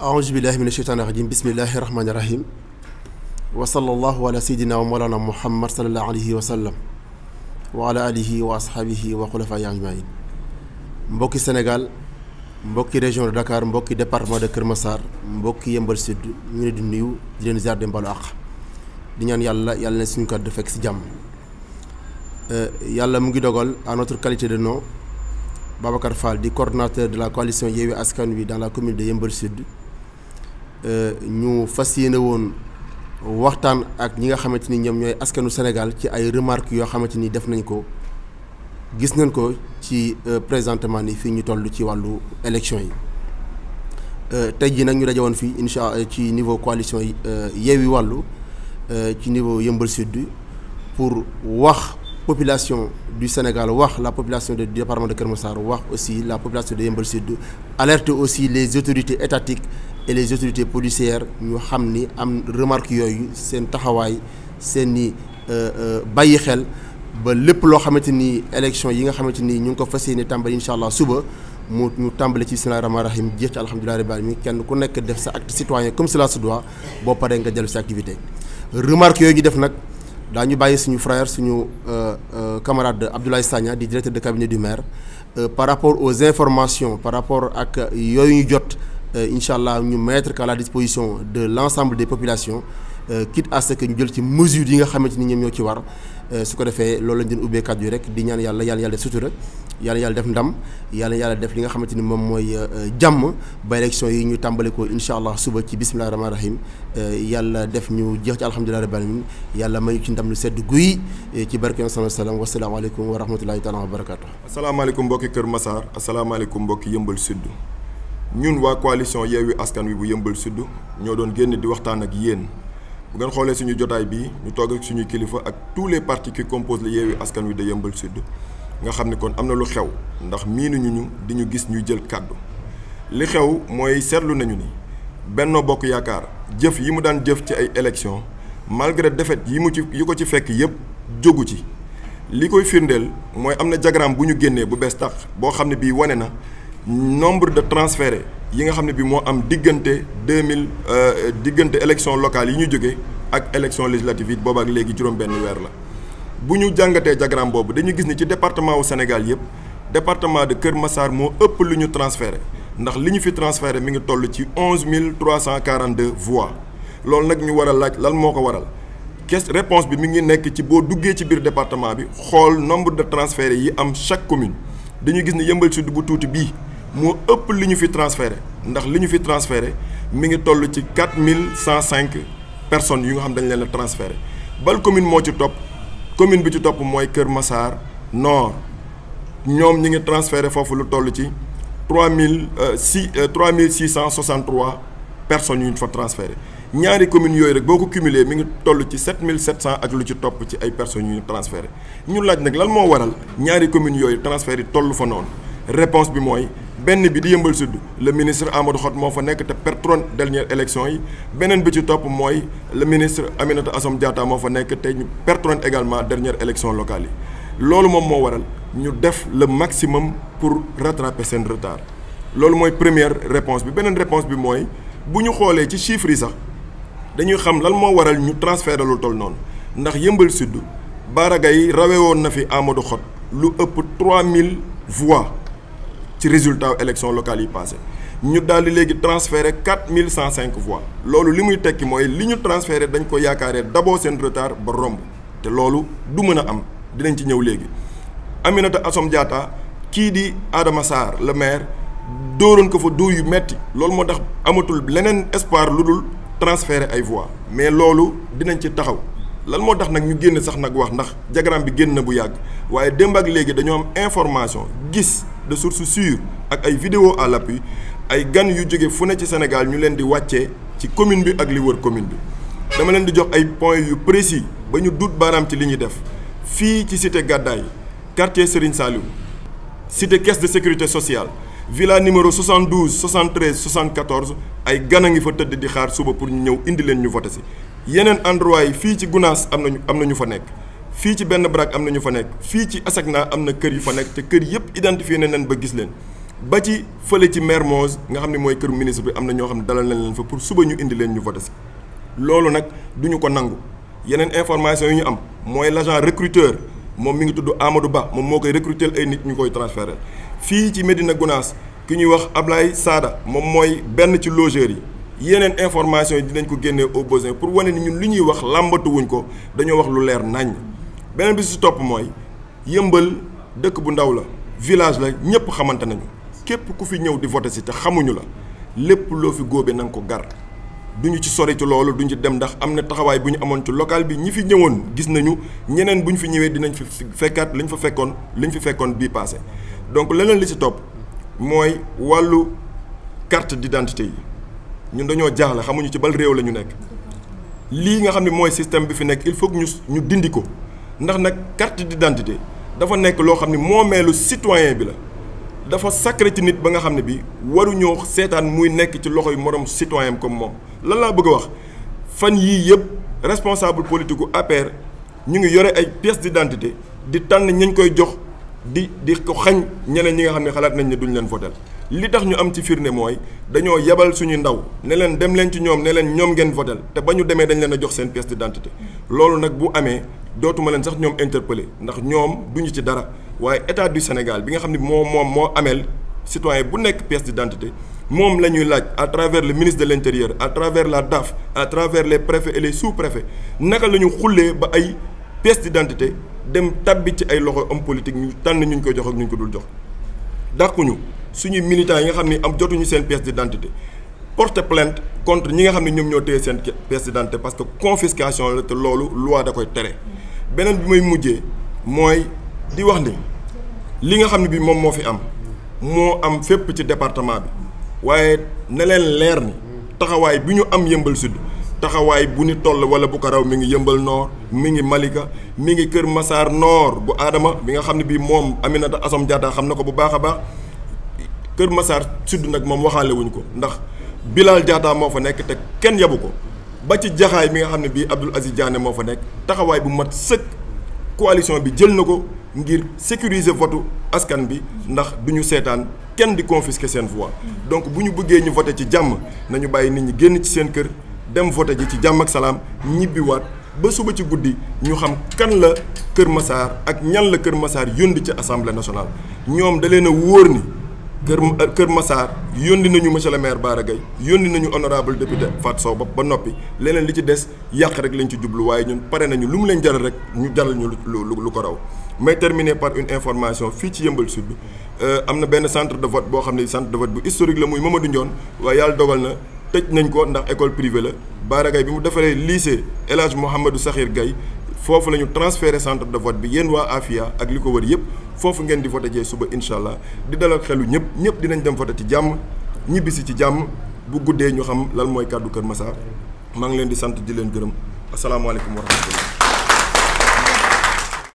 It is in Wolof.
أعوذ بالله من الشيطان الرجيم بسم الله الرحمن الرحيم وصلى الله على سيدنا ومولانا محمد صلى الله عليه وسلم وعلى آله وأصحابه وخلفائه أجمعين mbokki Sénégal mbokki région de Dakar mbokki département de Kër Massar mbokki Yeumbeul Sud ñu leen di nuyu di leen ziar di mbalu àq di ñaan yàlla na suñu kàddu fekk ci jàmm yàlla mu ngi dogal à notre qualité de nom Babacar Fall di coordonnateur de la coalition Yewwi Askan Wi dans la commune de Yeumbeul Sud ñu fas yéene woon waxtaan ak ñi nga xamante ni ñoom ñooy askanu Sénégal ci ay remarques yoo xamante ni def nañ ko gis nañ ko ci présentement ni fii ñu toll ci wàllu élection yi tey jii nag ñu daje woon fii incha allah ci niveau coalition Yewwi Wàllu ci niveau Yeumbeul Sud pour wax population du Sénégal wax la population du département de Kër Massar wax aussi la population de Yeumbeul Sud alerte aussi les autorités étatiques et les autorités policières ñu xam ni am remarque yooyu seen taxawaay seen ni bàyyi xel ba lépp loo xamante ni élection yi nga xamante ni ñu ngi ko fas yéene tàmbali incha allah suba ñu tàmbali ci bismillahi rahmaani rahim jeex ci alhamdulillahi rabbil alamin kenn ku nekk def sa acte citoyen comme cela se doit boo paree nga dellu sa activité remarque yooyu ñu def nag daañu bàyyi suñu frère suñu camarade Abdoulaye Sagna di directeur de cabinet du maire par rapport aux informations par rapport ak yooyu ñu jot incha allah ñu mettre qu'à la disposition de l'ensemble des populations quitte à ce que ñu jël ci mesures yi nga xamante ni ñoom ñoo ci war su ko defee loolu lañ doon ubbee kàddu yi rek di ñaan yàlla def sutura yàlla def ndam yàlla def li nga xamante ni moom mooy jàmm ba élection yi ñu tàmbali ko incha allah suba ci bismillahi rahmaani rahim yàlla def ñu jeex ci alhamdulillahi rabbil alamin yàlla may ci ndam lu sedd guy ci barke yoon sallallahu alayhi wa sallam wasalaamaaleykum wa rahmatullahi taala wa barakatuh. asalaamaaleykum mbokki Kër Massar asalaamaaleykum mbokki Yeumbeul Sud ñun waa coalition Yewwi Askan Wi bu Yeumbeul Sud ñoo doon génn di waxtaan ak yéen. bu ngeen xoolee suñu jotaay bi ñu toog ak suñu kilifa ak tous les partis qui composent le Yewwi Askan Wi de Yeumbeul Sud nga xam ni kon am na lu xew ndax miinuñu ñu di ñu gis ñuy jël kàddu li xew mooy seetlu nañu ni Benno Bokk Yaakaar jëf yi mu daan jëf ci ay élections malgré défaite yi ko ci fekk yëpp jógu ci li koy firndeel mooy am na diagramme bu ñu génnee bu bees tax boo xam ne bii wane na nombre de transférés yi nga xam ne bi moo am diggante élection locale yi ñu jóge ak élection législative yi boobu ak léegi juróom-benn weer la bu ñu jàngatee diagramme boobu dañu gis ni ci département wu Sénégal yëpp département de Kër Massar moo ëpp lu ñu transféré ndax li ñu fi transféré mi ngi toll ci 11 342 voix loolu nag ñu war a laaj lan moo ko waral réponse bi mi ngi nekk ci boo duggee ci biir département bi xool nombre de transférés yi am chaque commune dañu gis ni Yeumbeul Sud bu tuuti bii moo ëpp li ñu fi transféré ndax li ñu fi transféré mi ngi toll ci 4105 personnes yu nga xam dañ leen a transféré bal commune moo ci topp commune bi ci topp mooy Kër Massar Nord ñoom ñi ngi transféré foofu lu toll ci 3663 personnes yu ñu fa transféré ñaari communes yooyu rek boo ko cumulé mi ngi toll ci 7700 ak lu ci topp ci ay personnes yu ñu transféré ñu laaj nag lan moo waral ñaari communes yooyu transfert yi toll fa noonu réponse bi mooy benn bi di Yeumbeul Sud le ministre Amadou Hott moo fa nekk te pertroon dernière élection yi beneen bi ci topp mooy le ministre Aminata Assome Diatta moo fa nekk te ñu pertroon également dernière élection locale yi loolu moom moo waral ñu def le maximum pour rattraper seen retard loolu mooy première réponse bi beneen réponse bi mooy bu ñu xoolee ci chiffres yi sax dañuy xam lan moo waral ñu transféré lu toll noonu ndax Yeumbeul Sud Bara Gaye rawee woon na fi Amadou Hott lu ëpp 3000 voix ci résultat élection locale yi passé ñu daal di léegi transféré 4105 voix loolu li muy tekki mooy li ñu transféré dañ ko yaakaaree d'abord seen retard ba romb te loolu du mën a am dinañ ci ñëw léegi. Aminata Assome Diatta kii di Adama Sarr le maire dóoroon ko fa dóor yu metti loolu moo tax amatul leneen espoir lu dul transféré ay voix mais loolu dinañ ci taxaw lan moo tax nag ñu génn sax nag wax ndax diagramme bi génn na bu yàgg waaye démb ak léegi dañoo am information gis de source sûre ak ay vidéo à l'appui ay gan yu jóge fu ne ci Sénégal ñu leen di wàccee ci commune bi ak li wër commune bi dama leen di jox ay points yu précis ba ñu dut baaraam ci li ñuy def fii ci cité Gàddaay quartier Serigne Saliou cité caisse de sécurité sociale villa numéro 72 73 74 ay gan a ngi fa tëdd di xaar suba pour ñu ñëw indi leen ñu voté si yeneen endroit yi fii ci Gounass am na ñu fa nekk fii ci Benn Baraak am na ñu fa nekk fii ci Asegna am na kër yu fa nekk te kër yëpp identifié nañ leen ba gis leen ba ci fële ci Mermoz nga xam ne mooy kër ministre bi am na ñoo xam ne dalal nañ leen fa pour suba ñu indi leen ñu voté si loolu nag duñu ko nangu. yeneen information yi ñu am mooy l'agent recruteur moom mi ngi tudd Amadou Ba moom moo koy recruter ay nit ñu koy transférer fii ci Médina Gounass ki ñuy wax Ablaye Sada moom mooy benn ci logeurs yi yeneen information yi dinañ ko génnee au besoin pour wane ni ñun li ñuy wax làmbatuwuñ ko dañoo wax lu leer naññ. beneen bi si topp mooy Yëmbal dëkk bu ndaw la village la ñëpp xamante nañu képp ku fi ñëw di voté si te xamuñu la lépp loo fi góobe na nga ko gar duñu ci sori ci loolu duñu ci dem ndax am na taxawaay bu ñu amoon ci local bi ñi fi ñëwoon gis nañu ñeneen bu ñu fi ñëwee dinañ fi fekkaat liñ fi fekkoon bii passé donc leneen li ci topp mooy wàllu carte d'identité yi ñun dañoo jaaxle xamuñu ci bal réew la ñu nekk lii nga xam ne mooy système bi fi nekk il faut que ñu dindi ko ndax nag carte d'identité dafa nekk loo xam ne moomeelu citoyen bi la dafa sacré ci nit ba nga xam ne bi waruñoo seetaan muy nekk ci loxoy morom citoyen comme moom lan laa bëgg a wax fan yii yëpp responsable politique gu APR ñu ngi yore ay pièces d'identité di tànn ñañ koy jox di ko xañ ñeneen ñi nga xam ne xalaat nañ ne duñ leen votel li tax ñu am ci firnde mooy dañoo yebal suñu ndaw ne leen dem leen ci ñoom ne leen ñoom ngeen votel te ba ñu demee dañ leen a jox seen pièce d'identité loolu nag bu amee dootuma leen sax ñoom interpellé ndax ñoom duñu ci dara waaye état du Sénégal bi nga xam ne moo ameel citoyen bu nekk pièce d'identité moom la ñuy laaj à travers le ministre de l'intérieur à travers la DAF à travers les préfets et les sous-préfets naka la ñu xullee ba ay pièce d'identité dem tabbi ci ay loxo homme politique ñu tànn ñu koy jox ak ñu ko dul jox dàquñu suñuy militants yi nga xam ne jotuñu seen pièce d'identité porter plainte contre ñi nga xam ne ñoom ñoo téye seen pièce d'identité parce que confiscation la te loolu loi da koy tere beneen bi may mujjee mooy di wax ni li nga xam ne bi moom moo fi am moo am fépp ci département bi waaye ne leen leer ni taxawaay bi ñu am Yeumbeul Sud taxawaay bu ni toll wala bu ko raw mi ngi Yeumbeul Nord mi ngi Malika mi ngi Kër Massar Nord bu Adama bi nga xam ne bii moom Aminata Assome Diatta xam na ko bu baax a baax Kër Massar Sud nag moom waxaale wuñ ko ndax Bilal Diatta moo fa nekk te kenn yabu ko ba ci jaxaay mi nga xam ne bii Abdoul Aziz Diané moo fa nekk taxawaay bu mat sëkk coalition bi jël na ko ngir sécuriser votu askan bi ndax du ñu seetaan kenn di confisquer seen voix donc bu ñu bëggee ñu voté ci jàmm nañu bàyyi nit ñi génn ci seen kër dem voté ji ci jàmm ak salaam ñibbiwaat ba suba ci guddi ñu xam kan la Kër Massar ak ñan la Kër Massar yónni ci assemblée nationale ñoom da leen a wóor ni Kër Massar yónni nañu monsieur le maire Bara Gaye yónni nañu honorable député Fatou Sow ba noppi leneen li ci des yàq rek lañ ci jublu waaye ñun pare nañu lu mu leen jaral rek ñu jaral ñu lu ko raw may terminer par une information fii ci Yeumbeul Sud bi am na benn centre de vote boo xam ne centre de vote bu historique la muy Mamadou Ndione waaye yàlla dogal na tëj nañ ko ndax école privée la Bara Gaye bi mu defaree lycée El Hadj Mouhamadou Sakhir Gaye foofu la ñu transféré centre de vote bi yéen waa Afia ak li ko wër yëpp foofu ngeen di voté jee suba incha allah di dalal xelu ñëpp dinañ dem voté ci jàmm ñibbisi ci jàmm bu guddee ñu xam lan mooy kàddu Kër Massar maa ngi leen di sant di leen gërëm asalaamaaleykum wa rahmatullah